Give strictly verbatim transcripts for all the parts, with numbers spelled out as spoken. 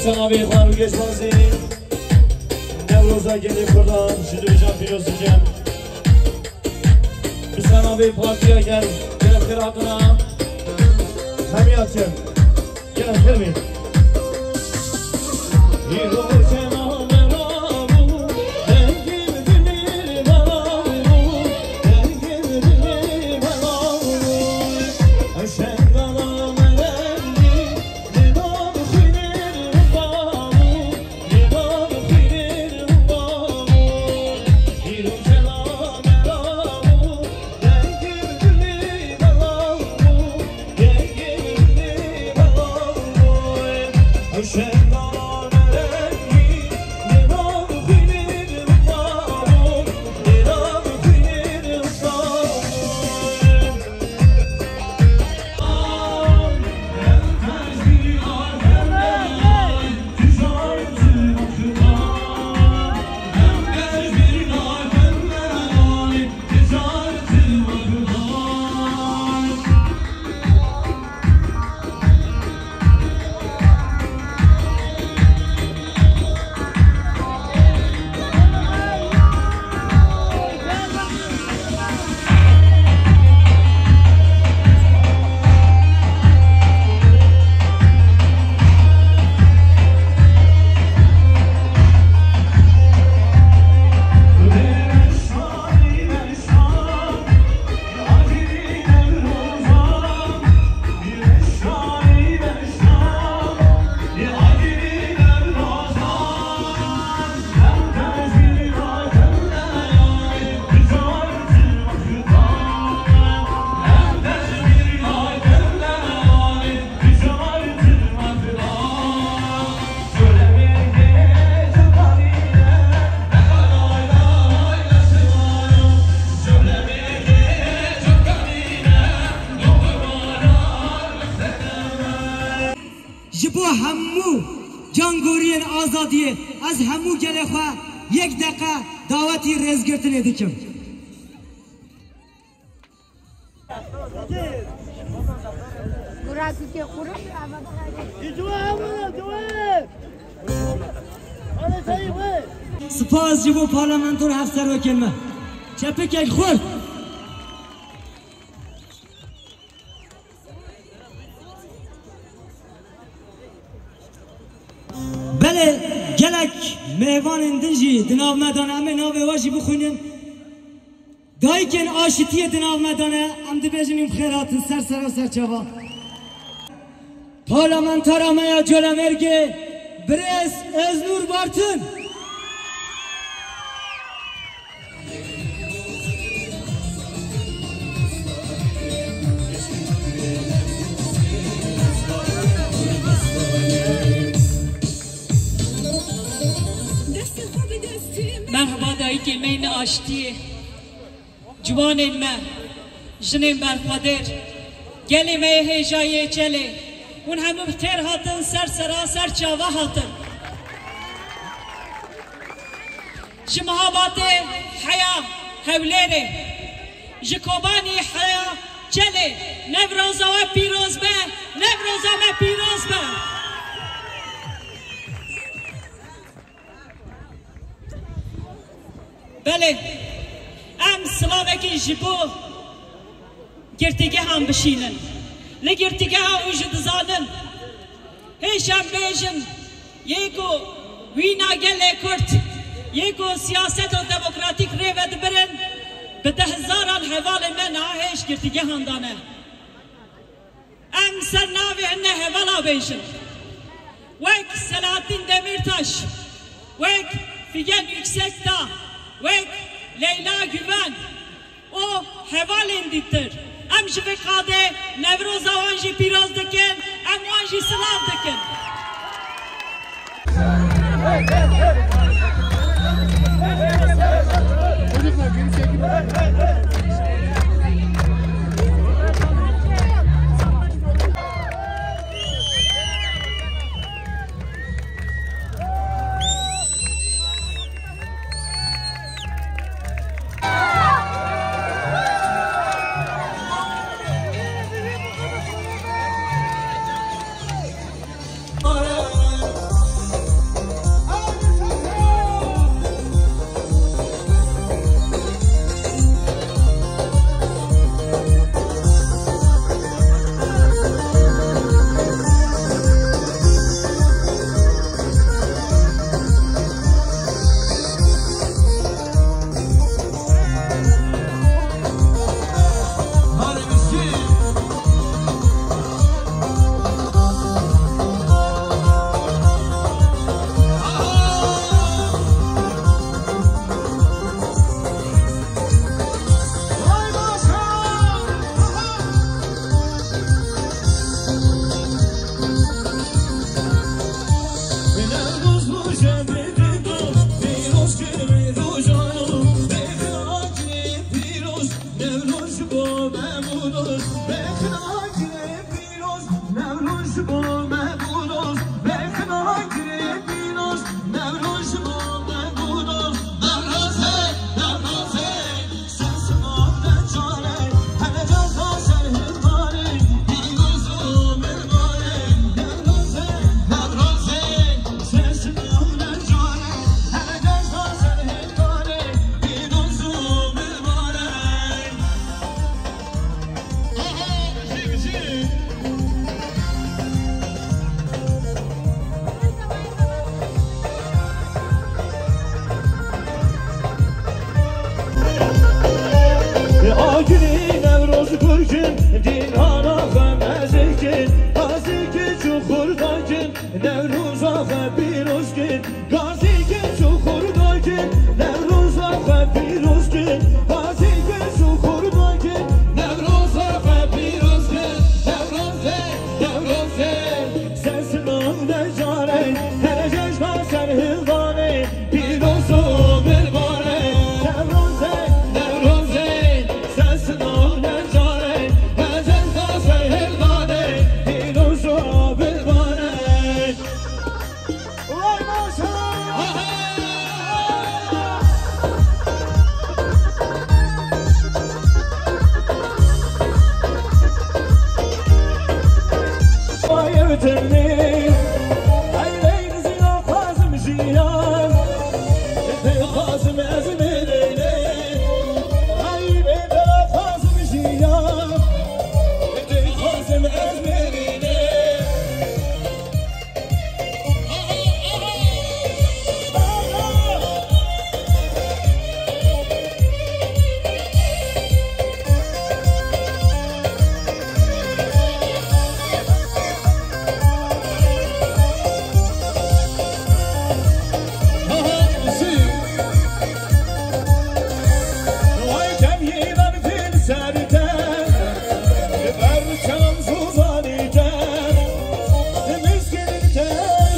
Senavê xwe û geşbazî Newroza gelê Kurdan ji dibêjin pîroz dikim. Bi senavê partiya gel, gel xêr hatina. Hemiya tim, gel xêr bî. Ji bo hemû cangoriyên azadiyê ez hemû gelê xwe yek deqe dawetî rêzgirtinê dikim. Spas ji bo parlamento û hevserokên me. Çepikek xurt. Belê gelek mêvanên din jî di nav me de ne, em ê navê we jî bixwînin. Dayikên aşitiyê di nav me de ne, em dibêjin hîn bi xêr hatin ser sera ser çava. Parlamentara me ya Colemêrgê, birêz Öznur Bartın. Merhaba dayikê me yên aştiyê. Ciwanên me, jinên berxwedêr, gelê me yê hêja yê Çelê, hûn hemû bi xêr hatin, ser sera, ser çava hatin. Ji Mihabatê heya Hewlêrê, ji Kobanî heya Çelê, Newroza we pîroz be, Newroza me pîroz be. Belê, em silavekî ji bo girtîgehan bişînin. Li girtîgeha hûn jî dizanin, hêj em bêjin, yê ku wîna gelê Kurd, yê ku siyaseto demokratîk rê vedibirin, bi dehhezaran hevalên me niha hêj girtîgehan dane. Em ser navê hine hevala bêjin. Wek Selahattin Demirtaş, wek Figen Yüksekdağ, wek Leyla Güven û hevalên dîtir. Em ji vê qadê Newroza wan jî pîroz dikin, em wan jî silav dikin. Kin, dînana xwe mezin kin, gazî kin çuxur dakin, Newroza xwe pîroz kin, gazî kin çuxur dakin, Newroza xwe pîroz kin, gazî kin çuxur dakin, Newroza xwe pîroz kin, Newrozê, Newrozê. Sesina necare, her cejna ser hildanê, pîroz û bilbarê. Newrozê, Newrozê, sesina necare, her cejna ser hildanê, pîroz û bilbarê. Vay maşallah! Vay evdimî, ay leyli zîna xwazim jiyan, leyli xwazim ez mêrê lê, ay leyli xwazim jiyan, leyli xwazim ez mêrê lê.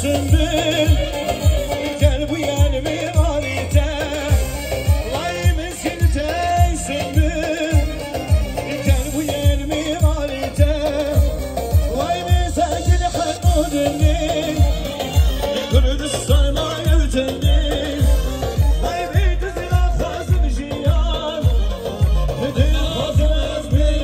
Sümbül, gel bu yanıma varite. Vay miskin tey Sümbül, gel bu yanıma varite. Vay mesakil Kurdunun, Kürdistan'a yürütünün. Vay bir kızına fazla bir şey yap. Bütün fazla bir